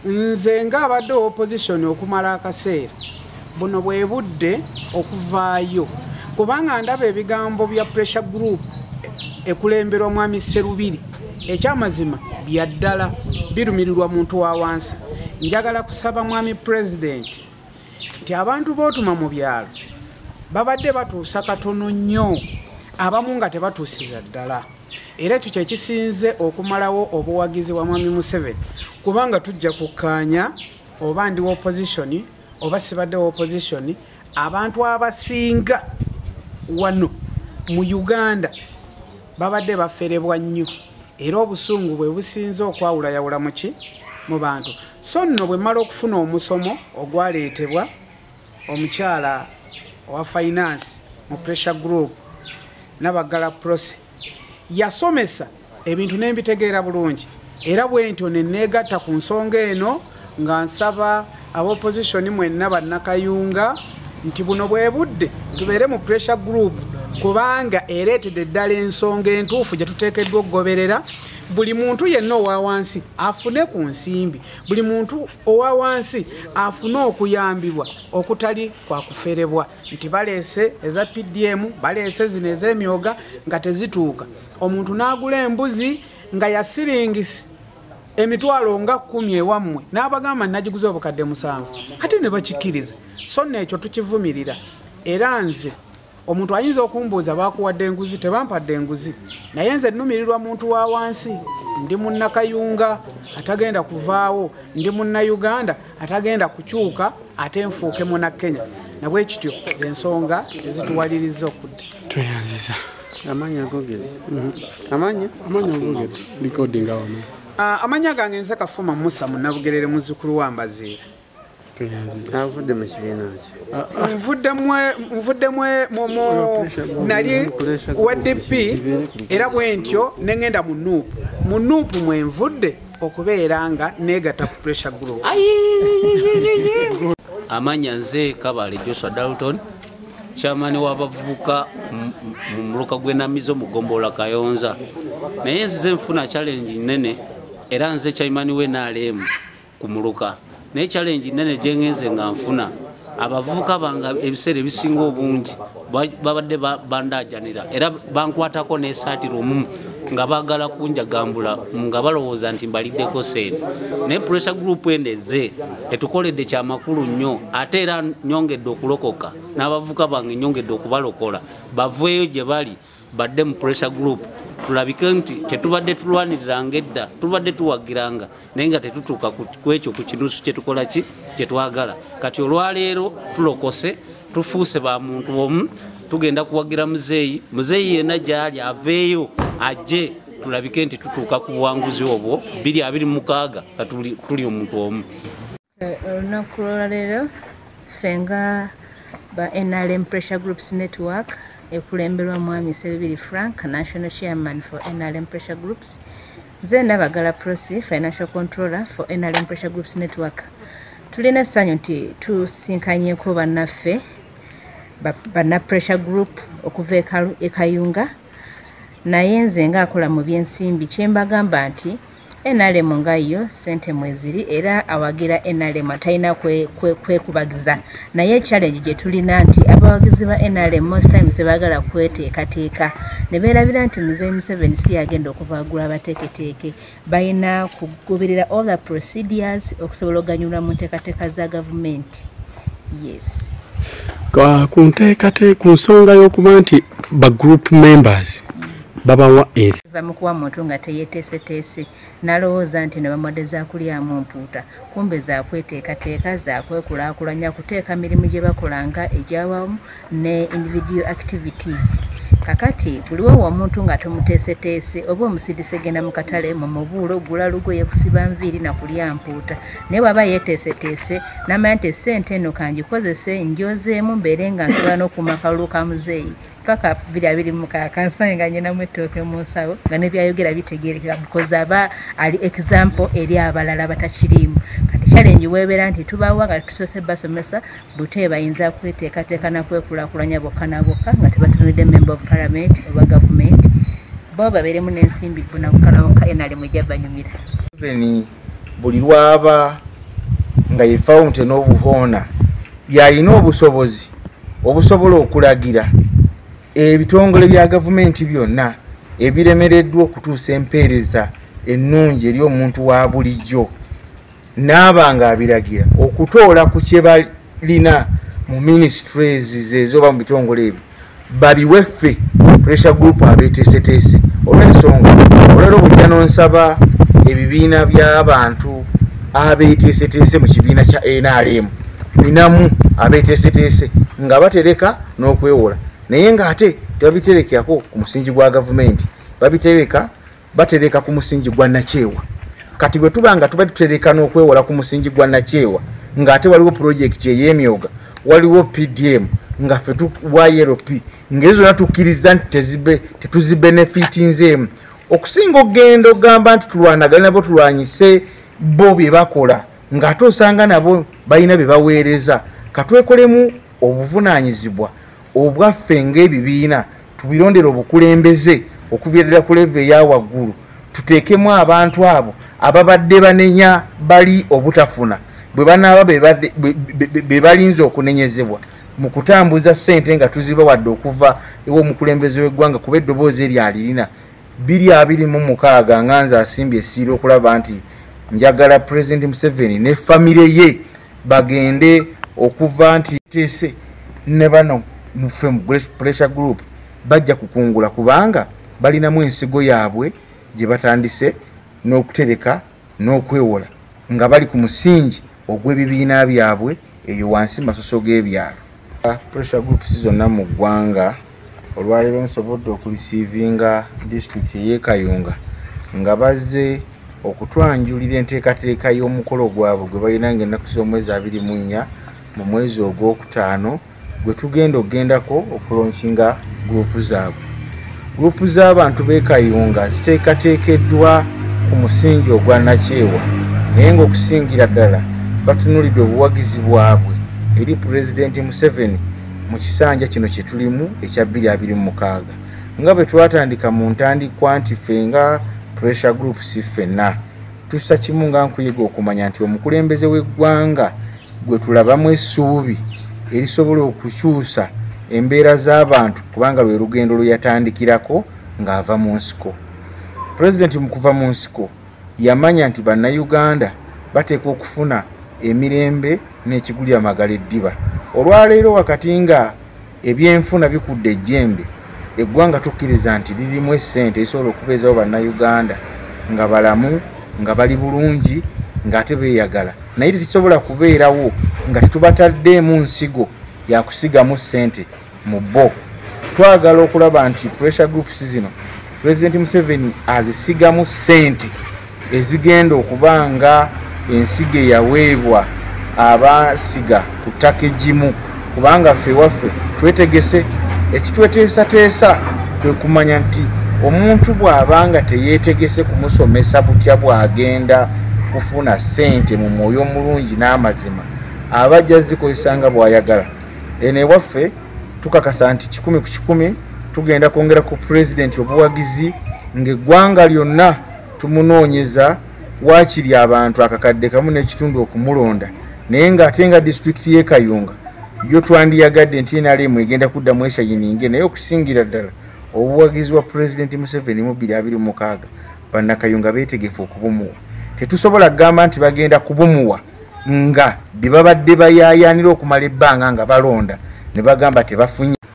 Nze ng'abadde opposition okumala akaseera, buno bwe budde okuvaayo, kubanga ndaba ebigambo bya pressure group ekulemberwa Mwami Serubiri ekyamazima bya ddala birumirirwa muntu wa wansi. Njagala kusaba Mwami President nti abantu b'otuma mu byalo babadde batuusa katono nnyo, abamu nga tebatuusiza ddala. Era ekyo kye kisinze okumalawo obuwagizi bwa Mwami Museveni, kubanga tujja kukkaanya oba ndi opposition oba sibadde opposition, abantu abasinga wano mu Uganda babadde baferebwa nnyo, era obusungu bwe businze okwawulayawula muki mu bantu. So nno bwe mmala okufuna omusomo ogwaleetebwa omukyala owa finance mu pressure group Nabagala Prossy, yasomesa ebintu n'embitegeera bulungi, era bwe ntyo ne neegatta ku nsonga eno nga nsaba ab'opposition mwenna bannakayunga nti buno bwe budde tubeere mu pressure group, kubanga ereetedde ddala ensonga entuufu gye tuteekeddwa okugoberera. Buli muntu yenna owa wansi afune ku nsimbi, buli muntu owa wansi afune okuyambibwa okutali kwa kuferebwa, nti baleese eza PDM, baleese zino ez'emyoga nga tezituuka. Omuntu n'agula embuzi nga ya siringisi emitwalo nga 10 ewammwe, n'abagamba nagiguze obukadde 7, ate ne bakikkiriza. So nno ekyo tukivumirira. Era nze omuntu ayinza okumbuuza bakuwadde enguzi, tebampadde enguzi, naye nze nnumirirwa muntu wa wansi. Ndi munnakayunga atagenda kuvaawo, ndi munnayuganda atagenda kukyuka ate nfuuke munnakenya. Nabwe kityo z'ensonga ezituwaliriza okudda. Tweyanziza. Amanya gogere. Amanya? Amanya gogere. Recording awo. Amanya gange nze Kafuma Musa Munnabugerere, muzzukulu wa Mbaziira. Avudde mu kibiina ki? Nvudde mu nali wa DP, era bwe ntyo ne ŋŋenda mu NUP. Mu NUP mwe nvudde okubeera nga neegatta ku pressure group. Amanya nze Kabale Joshua Dalton, chairman w'abavubuka mu muluka gw'Enamizo mu ggombolola Kayonza. Naye nzize nfuna challenge nnene, era nze chairman w'NRM ku muluka. Naye challenge nnene gye ngenze nga nfuna, abavubuka bange ebiseera ebisinga obungi babadde bandaajanira, era bankwatako n'essaati lumu nga baagala kunjagambula nga balowooza nti mbaliddeko ssente. Naye pressure group eno ezze etukoledde kyamakulu nnyo, ate era nnyongedde okulokoka n'abavubuka bange nnyongedde okubalokola baveeyo gye bali badde mu pressure group, tulabike nti kyetubadde tulwaniriranga edda tubadde tuwagiranga naye nga tetutuuka ku ekyo ku kinusu kyetukola ki kyetwagala. Kati olwaleero tulokose, tufuuse ba muntu omu, tugenda kuwagira muzeeyi. Muzeeyi yenna gy'ali aveeyo ajje tulabike nti tutuuka ku buwanguzi obwo 2026 nga tuli omuntu omu. Olunaku lwaleero ffe nga ba NRM Pressure Groups Network ekulemberwa Mwami Serubiri Frank, National Chairman for NRM Pressure Groups. Nze Nabagala Prossy, Financial Controller for NRM Pressure Groups Network. Tulina essanyu nti tusinkanyeko bannaffe banna Pressure Group okuva e Kayunga, naye nze ng'akola mu by'ensimbi kye mbagamba nti NRM nga yo ssente mweziri, era awagira NRM atalina kwekubagiza. Naye challenge gye tulina nti abawagizi ba NRM most times tebaagala kweteekateeka, ne beerabira nti Muzeeyi Museveni si yagenda okuvaagula abateeketeeke. Balina kugoberera all the procedures okusobola okuganyulwa mu nteekateeka za gavumenti. Yes. Ku nteekateeka ku nsonga y'okuba nti ba group members babawa ensi. Va mu kuwa muntu nga teyeeteeseteese n'alowooza nti ne bamuwadde za kulyamu mpuuta, kumbe za kweteekateeka, za kwekulaakulanya, kuteeka mirimu gye bakola nga egyawamu ne individual activities. Kakati buli wowa omuntu nga tomuteeseteese oba omusindise genda mu katale mu mubuulo gula lugoye kusiba nviiri na kulya mpuuta, naye bw'aba yeeteeseteese n'amanya nti essente eno kangikozese njozeemu mbeere nga nsobola n'okuuma akalulu ka muzeeyi paka 2026 nsange nga nninamu ettooke mu nsawo nga ne byayogera bitegeerekeka, because aba ali example eri abalala batakiriimu. Kati challenge weebeera nti tubawa nga tusoose basomesa bute bayinza kweteekateeka na kwekulaakulanya bokka na bokka nga tebatunulidde member of parliament oba government, bo babeeremu n'ensimbi bona bokka na bokka, NRM ejja banyumira. Museveni buli lwaba nga ye Fountain of Honor, yalina obusobozi obusobola okulagira ebitongole bya gavumenti byonna ebiremereddwa okutuusa empeereza ennungi eri omuntu wa bulijjo, n'aba nga abiragira okutoola ku kye balina mu ministries ezo oba mu bitongole ebyo babiwe ffe pressure group abeeteeseteese. Olw'ensonga olwero bujja n'onsaba ebibiina by'abantu abeeteeseteese mu kibiina kya NRM, ninamu abeeteeseteese nga batereka n'okwewola, naye ng'ate tebabiterekerako ku musingi gwa gavumenti, batereka ku musingi gwa nakyewa. Kati bwe tuba nga tuba tutereka n'okwewola ku musingi gwa nakyewa, ng'ate waliwo pulojekiti ey'emyoga, waliwo PDM, nga ffe YLP, ng'ezo zonna tukkiriza nti tetuzibenefitinzeemu. Okusinga okugenda okugamba nti tulwanagane nabo tulwanyise bo bye bakola, ng'ate osanga nabo balina bye baweereza. Katwekolemu obuvunaanyizibwa obwaffe ng'ebibiina, tubirondere obukulembeze okuviira ddala ku level eya waggulu, tuteekemu abantu abo ababadde banenya bali obutafuna, bwe banaaba be balinze okunenyezebwa mu kutambuza ssente nga tuzibawadde okuva ew'omukulembeze w'eggwanga, kuba eddoboozi eryo alirina. 2026 nga nze asimbye essiira okulaba nti njagala Pulezidenti Museveni ne famire ye bagende okuva nti teese ne bano muffe mu pressure group bajja kukungula, kubanga balinamu ensigo yaabwe gye batandise n'okutereka n'okwewola nga bali ku musingi ogw'ebibiina byabwe eyo wansi masoso g'ebyalo. Pressure groups zonna mu ggwanga olwaleero nsobodde okureceivinga disitulikiti ey'e Kayunga nga bazze okutwanjulira enteekateeka y'omukolo gwabwe gwe balina ng'ennaku z'omwezi 24 mu mwezi ogwokutaano gwe tugenda okugendako okulonkinga gurupu zaabwe. Gurupu z'abantu b'e Kayunga ziteekateekeddwa ku musingi ogwa nakyewa, naye ng'okusingira ddala batunuulidde obuwagizi bwabwe eri Pulezidenti Museveni mu kisanja kino kye tulimu ekya 2026. Nga bwe twatandika mu ntandikwa nti ffe nga pressure group si ffenna tussa kimu nga nkuyiga okumanya nti omukulembeze w'eggwanga gwe tulabamu essuubi erisobola okukyusa embeera z'abantu, kubanga lwe lugendo lwe yatandikirako ng'ava mu nsiko. Pulezidenti mu kuva mu nsiko yamanya nti bannayuganda bateekwa okufuna emirembe n'ekiguli amagala eddiba. Olwaleero wakati nga ebyenfuna bikudde ejjembe, eggwanga tukkiriza nti lirimu essente ezisobola okubeezawo bannayuganda nga balamu, nga bali bulungi, ng'ate beeyagala, naye tekisobola kubeerawo nga tetubataddeemu nsigo yakusigamu ssente mu bo. Twagala okulaba nti pressure groups zino Pulezidenti Museveni azisigamu ssente ezigenda okuba nga ensigo eyaweebwa abasiga ku ttaka eggimu, kubanga ffe waffe twetegese. Ekitweteesateesa kwe kumanya nti omuntu bw'abanga teyeetegese kumusomesa butya bw'agenda kufuna ssente mu mwoyo omulungi n'amazima, aba ajja zikozesa nga bw'ayagala. Eno ewaffe tukakasa nti 100 ku 100 tugenda kwongera ku pulezidenti obuwagizi ng'eggwanga lyonna tumunoonyeza waakiri abantu 1,500 okumulonda, naye ng'ate nga disitulikiti y'e Kayunga yo twandiyagadde nti NRM egenda kuddamu eshayininge, naye okusingira ddala obuwagizi bwa Pulezidenti Museveni mu 2026 bannakayunga beetegefu okubumuwa. Tetusobola kugamba nti bagenda kubumuwa nga bye babadde bayaayaanira okumala ebbanga nga balonda ne bagamba tebafunye.